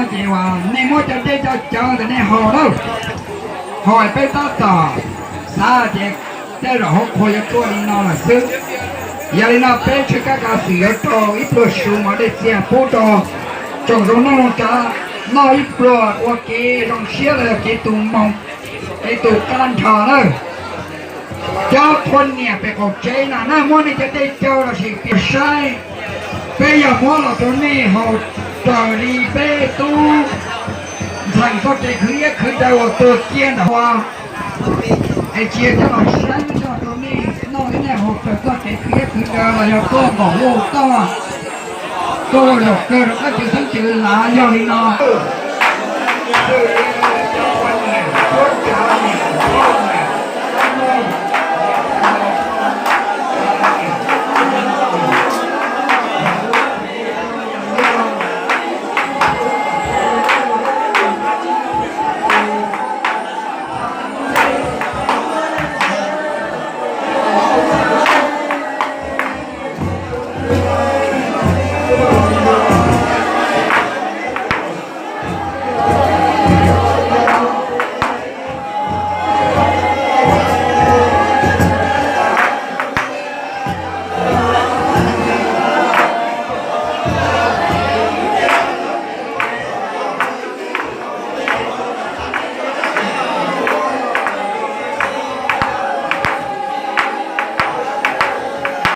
Ces uas nej muab cov dej cov cawv ntawm nej haus lawm, haus peb tab tom xav tias tej zaum hauv qhua yuav tuaj li no lawm xwb. Yog li no peb tswv kab kav xwm yuav rau ib pluag su mov dej txiag pub rau tsoom zoo neej zoo tsav noj ib pluag ua kev zoo siab los yog kev tu moo, kev tu qab nrho lawm. Cov poj niam pem qaum tsev no na, muab nej cov dej cawv los sis pias saib, peb yog muab los rau nej haus raws li peb tub ntxhais txoj kev khwv iab khwv daw uas tuag kiag ntawm ua, es cia coj los saib coj los rau nej noj thiab nej haus raws txoj kev khwv iab khwv daw los yog tuaj npaum luj toj, tuaj ua zaum kawg rau qab cawv xeeb cawv lav yog li no.